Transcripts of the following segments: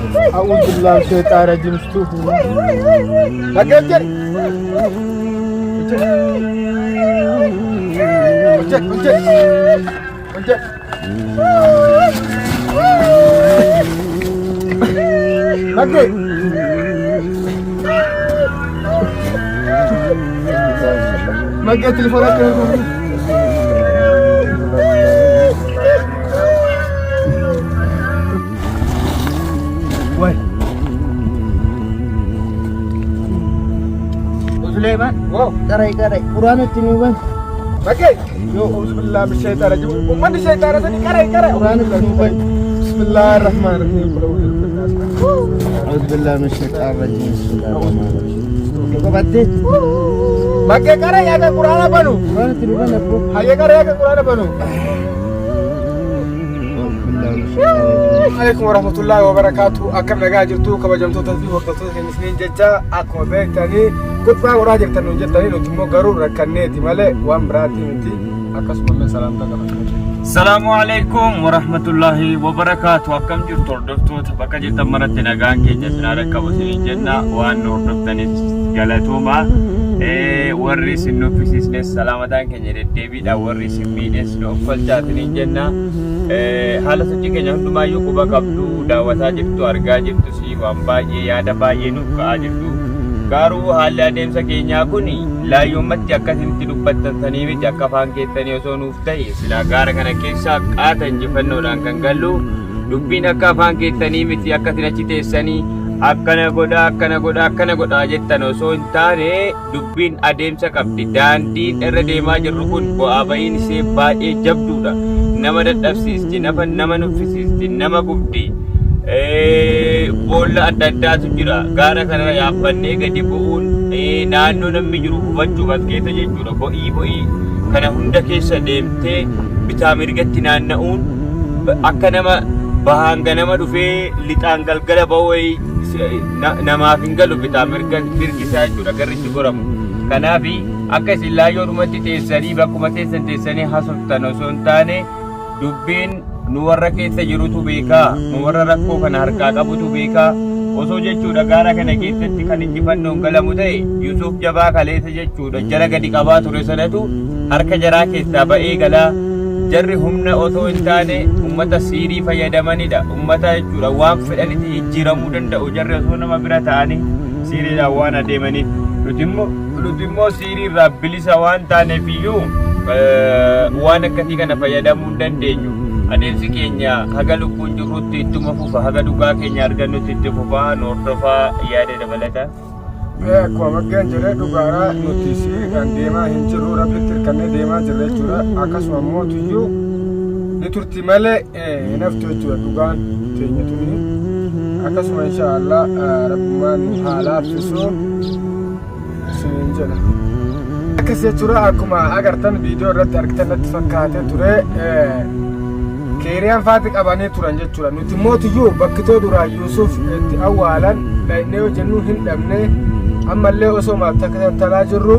أعوذ بالله من الشيطان الرجيم. Bakkee jedhi. Ol jedhi, ol jedhi. Ol jedhi. Bakkee. Bakkee telefoona akka Way. Suleiman, Wow. qarai qarai. Quraana itti nuu ban. Bakkee. Yoo أعوذ بالله من الشيطان الرجيم. Uummanni shayxaana sani qarai qarai. Quraana itti nuu ban. بسم الله الرحمن الرحيم. قل أعوذ برب الناس. أعوذ بالله من الشيطان الرجيم. بسم الله الرحمن الرحيم. Qabattee. Bakkee qarai akka quraana banu. Quraana itti nuu ban abboo. Hayyee qarai akka quraana banu. أعوذ بالله من الشيطان الرجيم. عليكم ورحمة الله وبركاته. Akkam nagaa jirtu, kabajamtoota fi hordoftoota keenya isiniin jecha. Akkuma beektanii kutbaa godhaa jirtan nuun jettanii, nuti immoo garuu rakkanneeti malee waan biraatti miti. Akkasumallee salaamtaa qabatu. السلام عليكم ورحمة الله وبركاته. Akkam jirtu hordoftoota? Bakka jirtan maratti nagaan keenya isin haa dhaqqabu isiniin jenna. Waan nu hordoftaniif galatooma. Warri isin nuffisiisnes salaamataan keenya deddeebiidha. Warri isin miidhes nu offalchaa isiniin jenna. Haala sochii keenya hundumaayyuu quba qabdu, daawwataa jirtu, argaa jirtu, si waan baay'ee yaada baay'ee nuuf ka'aa jirtu. Garuu haalli adeemsa keenyaa kun laayyommatti akkasinitti dubbattan sanii miti. Akka afaan keessanii osoo nuuf ta'e silaa gaara kana keessaa qaata injifannoodhaan kan gallu. Dubbiin akka afaan keessanii miti. Akkasin achi teessanii akkana godhaa, akkana godhaa, akkana godhaa jettan osoo hin taane, dubbiin adeemsa qabdi. Daandiin irra deemaa jirru kun bu'aa ba'iin ishee baay'ee jabduudha. Nama dadhabsiisti, nama nuffisiisti, nama gubdi. Boolla adda addaatu jira. Gaara kana yaabbannee gadi bu'uun, naannoo namni jiru hubachuuf as keessa jechuudha. Bo'ii bo'ii kana hunda keessa deemtee bitaa mirgatti naanna'uun akka nama bahaan ganama dhufee lixaan galgala ba'uu namaaf hin galu, bitaa mirga mirgisaa jechuudha garri itti goramu. Kanaaf akka isin laayyoodhumatti teessanii bakkuma teessan teessanii haasoftan osoo hin taane, dubbiin nu warra keessa jirutu beekaa, nu warra rakkoo kana harkaa qabutu beekaa osoo jechuudha. Gaara kana keessatti kan injifannoon galamu ta'e, Yusuf jabaa kaleessa jechuudha jara gadi qabaa ture sanatu harka jaraa keessaa ba'ee galaa. Jarri humna osoo hin taane ummata siirii fayyadamanidha. Ummata jechuudha waan fedhanitti jijjiiramuu danda'u jarri osoo nama bira ta'anii siiriidhaan waan adeemaniif. Nuti immoo siirii irraa bilisa waan taaneef iyyuu waan akkasii kana fayyadamuu hin dandeenyu. Adeemsi keenya haga lubbuun jirrutti ittuma fufa, haga dhugaa keenya argannutti itti fufaa. Nu hordofaa, yaada dabalata. Akkuma maggeen jedhee, dhugaadha, nuti siiriidhaan deemaa hin jirru, rabbitti hirkannee deemaa jirra jechuudha. Akkasuma immoo tuyyuu ni turti malee hin haftu jechuudha dhugaan teenya tuni. Akkasuma inshaallah rabbummaan nu haa laaffisu isiniin jedha. Akkas jechuudha, akkuma agartan viidiyoo irratti argitan natti fakkaatee ture, keeriyaan faati qabanii turan jechuudha. Nuti immoo tuyyuu bakkitoo duraa Yuusuf itti awwaalan dhaqnee yoo jennu hin dhabne. Ammallee osoo maaf takka talaa jirru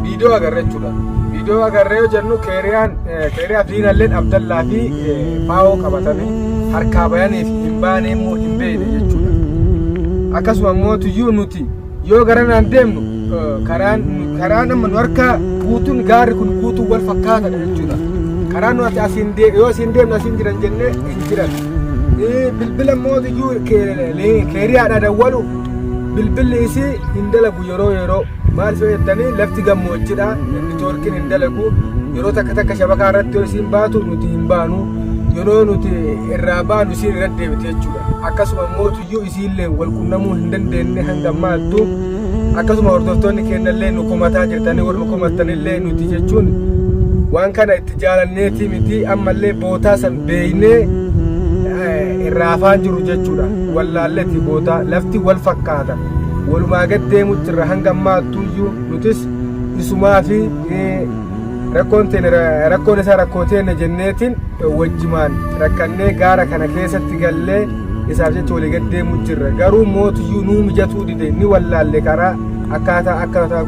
viidiyoo agarre jechuudha. Viidiyoo agarree yoo jennu, keeriyaan keeriyaa fi Diinalleen Abdallaa fi Faawoo qabatanii harkaa bayaniif hin baane immoo hin beekne jechuudha. Akkasuma immoo tuyyuu nuti yoo garanaan deemnu, karaan karaan amma nu harka guutuun gaarri kun guutuun wal fakkaatadha jechuudha. Karaan nu ati asiin yoo asiin deemnu asiin jiran jennee hin jiran. Bilbila mootiyyuu keeriyaadha dawwalu, bilbilli isii hin dalagu yeroo yeroo. Maal jettanii, lafti gammoojjidha, networkiin hin dalagu. Yeroo takka takka shabakaa irratti yoo isiin baatu nuti hin baanu, yeroo nuti irraa baanu isiin irra deebite jechuudha. Akkasuma mootiyyuu isiillee wal qunnamuu hin dandeenye hanga ammaattu. Akkasuma hordoftoonni keenyallee nu komataa jirtanii, warri nu komattanillee, nuti jechuun waan kana itti jaalanneetii miti. Ammallee bootaa san beeynee irraa afaan jiru jechuudha. Wallaalleeti bootaa lafti wal fakkaata, walumaa gad deemu jirra hanga ammaattuyyuu. Nutis isumaa fi rakkoon teenya rakkoon isaa rakkoo teenya jenneetiin wajjimaan rakkannee gaara kana keessatti gallee isaaf jecha walii gad deemu jirra. Garuu mootiyyuu nuu mijatuu dide, ni wallaalle, karaa akkaataa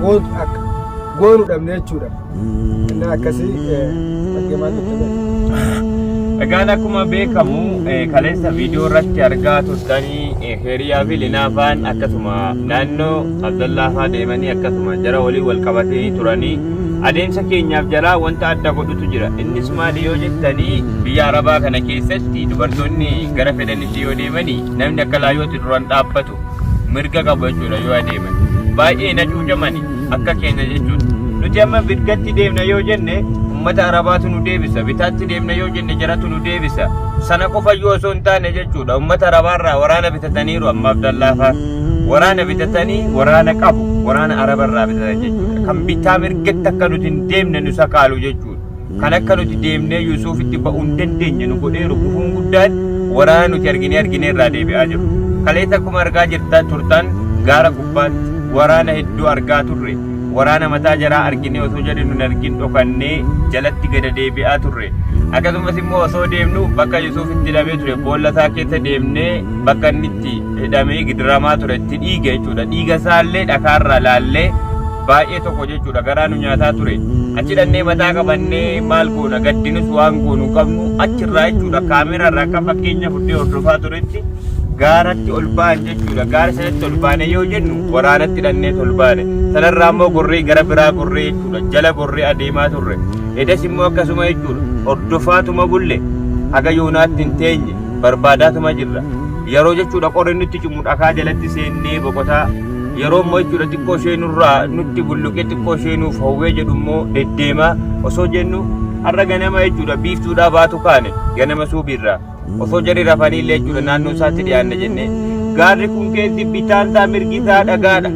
goonu dhabne jechuudha. Innaa akkasii, bakkee maal jette? Egaan akkuma beekamu kaleessa viidiyoo irratti argaa turtanii Heriyaa fi Linaafaan akkasuma naannoo Abdallaa faa deemanii akkasuma jara walii wal qabatanii turanii adeemsa keenyaaf jalaa wanta adda godhutu jira. Innis maali yoo jettanii biyya Arabaa kana keessatti dubartoonni gara fedhanitti yoo deemanii namni akka laayyootti duraan dhaabbatu mirga qabu jechuudha yoo adeeman. Baay'ee na cuucamani akka keenya jechuudha. Nuti amma mirgatti deemna yoo jenne ummata Arabaatu nu deebisa. Bitaatti deemna yoo jenne jaratu nu deebisa. Sana qofa iyyuu osoo hin taane jechuudha. Ummata Arabaarraa waraana bitataniiru amma Abdallaafaa. Waraana bitatanii waraana qabu. Waraana Arabarraa bitatan jechuudha. Kan bitaa mirgatti akka nuti hin deemne nu sakaalu jechuudha. Kan akka nuti deemnee Yuusuufitti ba'uu hin dandeenye nu godheeru gufuun guddaan waraana nuti arginee arginee irraa deebi'aa jiru. Kaleessa akkuma argaa jirtan turtan gaara gubbaatti waraana hedduu argaa turre. Waraana mataa jaraa arginee osoo jarri nun argin dhokannee jalatti gada deebi'aa turre. Akkasumas immoo osoo deemnu bakka Yusuuf itti hidhamee ture boolla isaa keessa deemnee bakka inni itti hidhamee gidiramaa ture itti dhiige jechuudha. Dhiiga isaallee dhakaarraa laallee baay'ee tokko jechuudha garaa nu nyaataa ture. Achi dhannee mataa qabannee maal goona gaddinus waan goonu qabnu achirraa jechuudha kaameeraarraa akka fakkeenya fudhee hordofaa turetti gaaratti ol ba'an jechuudha. Gaara sanatti ol baane yoo jennu waraanatti dhannee ol baane. Sanarraa immoo gorree gara biraa gorree jechuudha. Jala gorree adeemaa turre. Edas immoo akkasuma jechuudha. Hordofaatuma bulle haga yoonaatti hin teenye barbaadaatuma jirra. Yeroo jechuudha qorri nutti cimu dhakaa jalatti seennee boqotaa yeroo immoo jechuudha xiqqoo ishee nurraa nutti bulluqee xiqqoo ishee nuuf howwee jedhu immoo deddeemaa osoo jennu har'a ganama jechuudha biiftuudhaa baatu kaane ganama suubiirraa osoo jarri rafanii illee jechuudha naannoo isaatti dhiyaanne jennee gaarri kun keessi bitaan isaa mirgi isaa dhagaadha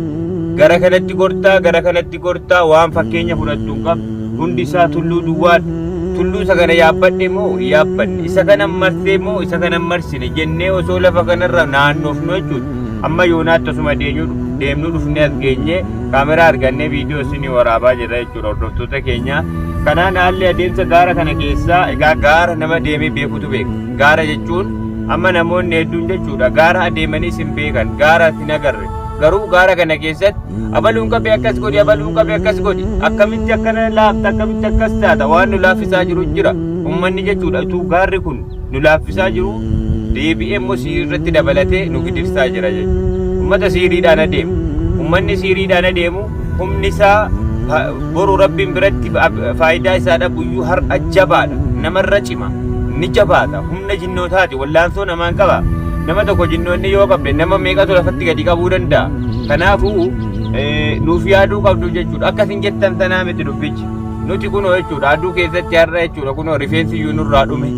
gara kanatti gortaa gara kanatti gortaa waan fakkeenya fudhattu hin qabdu hundi isaa tulluu duwwaadha tulluu isa kana yaabbadhe moo hin yaabbanne isa kana marsee moo isa kana marsine jennee osoo lafa kanarra naannoofnu jechuudha Amma yoonaatti osuma deemnuu dhufnee as geenye kaameraa argannee viidiyoo isinii waraabaa jirra jechuudha hordoftoota keenya. Kanaan haalli adeemsa gaara kana keessaa egaa gaara nama deemee beekutu beeka. Gaara jechuun amma namoonni hedduun jechuudha gaara adeemanii isin beekan gaara hin agarre. Garuu gaara kana keessatti abaluun qabee akkas godhi abaluun qabee akkas godhi akkamitti akkana laafta akkamitti akkas taata waan nu laaffisaa jiru jira. Uummanni jechuudha utuu gaarri kun nu laaffisaa jiru deebi'ee immoo sihirii irratti dabalatee nu gidirsaa jira jechuudha. Uummata sihiriidhaan adeemu. Uummanni sihiriidhaan adeemu humni isaa boru rabbiin biratti faayidaa isaa dhabuyyuu har'a jabaadha. Namarra cima. Ni jabaata. Humna jinnootaati. Wallaansoo namaan qaba. Nama tokko jinnoonni yoo qabde nama meeqatu lafatti gadi qabuu danda'a. Kanaafuu nuuf yaaduu qabdu jechuudha. Akkasin jettan sanaa miti dubbichi. Nuti kunoo jechuudha aduu keessatti har'a jechuudha kunoo rifeensi iyyuu nurraa dhume.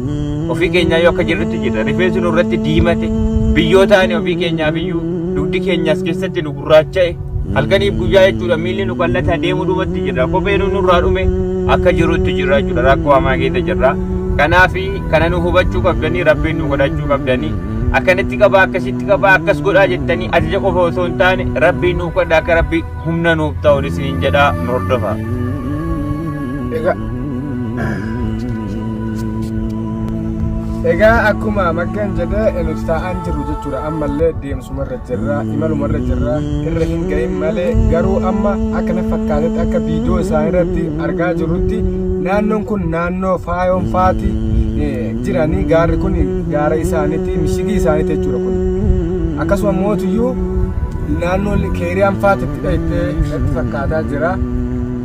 Ofii keenyaa yoo akka jirrutti jirra. Rifeensi nurratti diimate. Biyyoo taane ofii keenyaaf iyyuu dugdi keenyaas keessatti nu gurraacha'e. Halkaniif guyyaa jechuudha miilli nu qal'ataa deemuu dhumatti jirra. Kopheen nurraa dhume akka jirutti jirra jechuudha rakkoo hamaa keessa jirra. Kanaaf kana nu hubachuu qabdanii rabbiin nu godhachuu qabdanii. Akkanatti qabaa akkasitti qabaa akkas godhaa jettanii ajaja qofa osoo hin taane rabbiin nuuf kadhaa akka rabbi humna nuuf ta'uun isiniin jedhaa nu hordofaa. Egaa Egaa akkuma Makkeen jedhe nuti taa'aan jirru jechuudha ammallee deemsumarra jirra imalumarra jirra irra hin ga'in malee garuu amma akka na fakkaatetti akka viidiyoo isaanii irratti argaa jirrutti naannoon kun naannoo faayoon faati jiranii gaarri kun gaara isaaniiti mishigii isaaniiti jechuudha kun akkasuma mootiyyuu naannoo keeriyaan faati itti dhayxee natti fakkaataa jira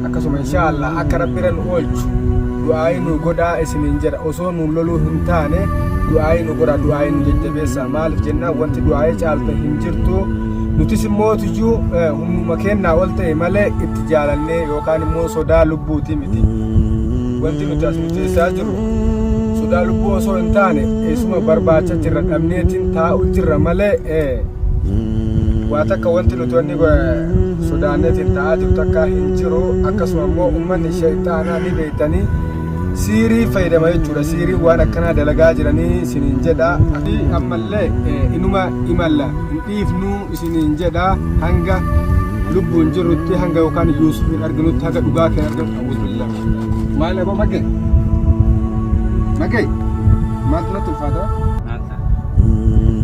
akkasuma inshaallah akka rabbi irra nu oolchu du'aayii nu godhaa isiniin jedha osoo nu loluu hin taane du'aayii nu godhaa du'aayii nu jajjabeessa maaliif jennaan wanti du'aayii caalte hin jirtu nutis immoo tuyyuu humnuma kennaa ol ta'e malee itti jaalannee yookaan immoo sodaa lubbuuti miti wanti nuti as murteessaa jirru sodaa lubbuu osoo hin taane eessuma barbaacha jirra dhabneetiin taa'u jirra malee waa takka wanti nuti wanni sodaanneetiin ta'aa jiru takka hin jiru akkasuma immoo ummanni shayxaanaa ni beektanii siirii fayyadama jechuudha siirii waan akkanaa dalagaa jiranii isiniin jedha ammallee inuma imalla hin dhiifnuu isiniin jedha hanga lubbuun jirrutti hanga yookaan Yuusuf hin arginutti haga dhugaa kee arginu auzubillah maal aboo magee magee maaltu natti ulfaata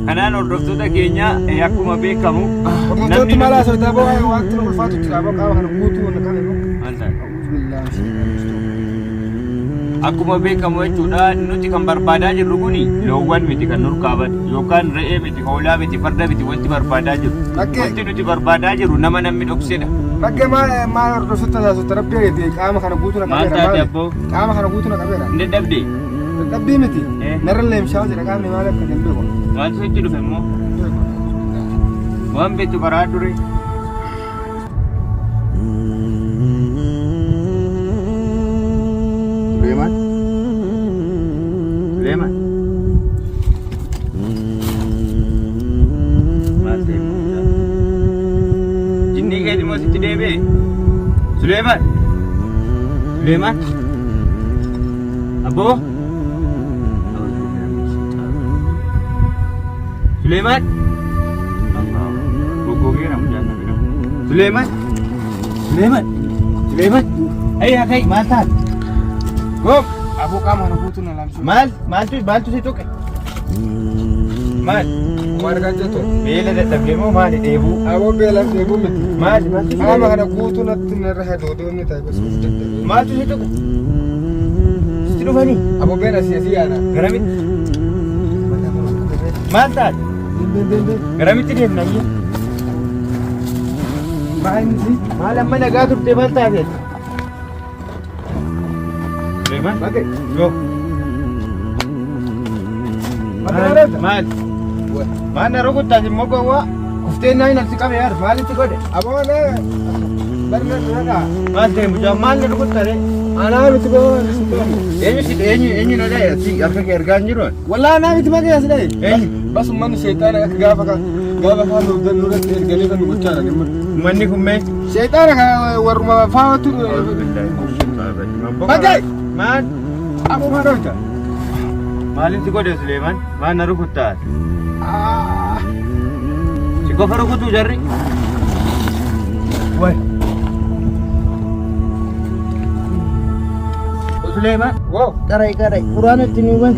Kanaan hordoftoota keenya akkuma beekamu Hordoftooti maal haasofta aboo wanti nu ulfaatu jira aboo qaama kana guutuu kana immoo Maal ta'a? auzubillah. Akkuma beekamu jechuudha nuti kan barbaadaa jirru kuni loowwan miti kan nurkaa bade yookaan re'ee miti hoolaa miti farda miti wanti barbaadaa jirru. Bakkee. Wanti nuti barbaadaa jirru nama namni dhoksedha. Bakkee maal maal hordoftoota taasifta rabbi eegee qaama kana guutuu na Maal qabeera. taate maali? abboo? Qaama kana guutuu na qabeera. Hin dadhabde? Dadhabbii miti. Eh. Narra leemshaa jira qaamni maal akka hin beeku. Maaltu sitti dhufe immoo? Waan beektu karaa dure. Suleeman. Suleeman. Maal ta'e immoo? Jinnii keeti immoo sitti deebi'e? Suleeman! Suleeman! Abboo! Suleeman! Goggogeera mucaan na bira. Suleeman! Suleeman! Suleeman! Ayyaa kai Maal taate? Goom! Aboo qaama kana guutuu na laamsuu. Maal maaltu maaltu si tuqe? Maal? Waan argaa jirtu. Beela dadhabdee moo maali dheebuu? Aboo beelaan dheebuu miti. Maali maaltu si Qaama kana guutuu natti narra hadoodee inni ta'e gosa of dadhabee. Maaltu si tuqe? Sitti dhufanii? Aboo beela asii asii yaada. Garamitti? Maal taate? Garamitti deemna ayya? Maal inni? Maal amma nagaa turte maal taate? Suleeman! Bakkee. Yoo! Maal? Maal? Maal na rukuttaas immoo gowwaa? Kuftee naan asi qabe yaar maalitti godhe? Aboo na barna dura Maal ta'e mucaan maal na rukuttare? Anaa miti boo. Eenyu si eenyu eenyu na dha'e asi harka kee argaa hin jiru? Wallaahi anaa miti makee as dha'e. Eenyu? Bas ummanni sheexaana akka gaafa kan gaafa kaan nu nurratti erganii kan nu gochaa jiran immoo. Manni kun mee? Sheexaana kan warruma faawatu. Bakee! Maal? Aboo maal hojjeta? Maaliin si godhe Suleeman? Maal na rukuttaa? Si qofa rukutuu jarri? Wai. Suleeman? Wow. Qarai qarai. Quraana itti ni ban.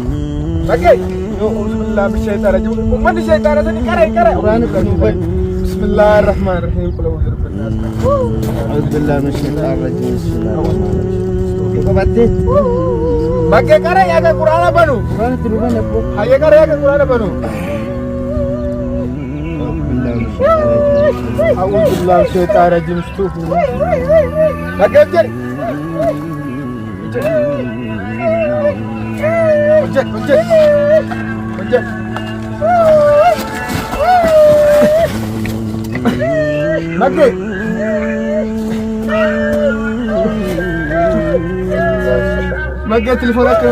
Bakee! Bismillah bisheexaana jiru. Ummanni sheexaana sani qaree qaree. Quraana itti ni ban. Bismillah ar-Rahman ar-Rahim. Qul a'udhu birabbil nas. أعوذ بالله من الشيطان الرجيم بسم الله الرحمن الرحيم. Qabattee Bakkee qaree yaada quraana banu. quraana itti ni ban abboo. Hayyee qaree yaada quraana banu. أعوذ بالله من الشيطان الرجيم. أعوذ بالله من الشيطان الرجيم. Bakkee jedhi. Hojjedhu hojjedhu hojjedhu. Bakkee. Bakkee telefoona akka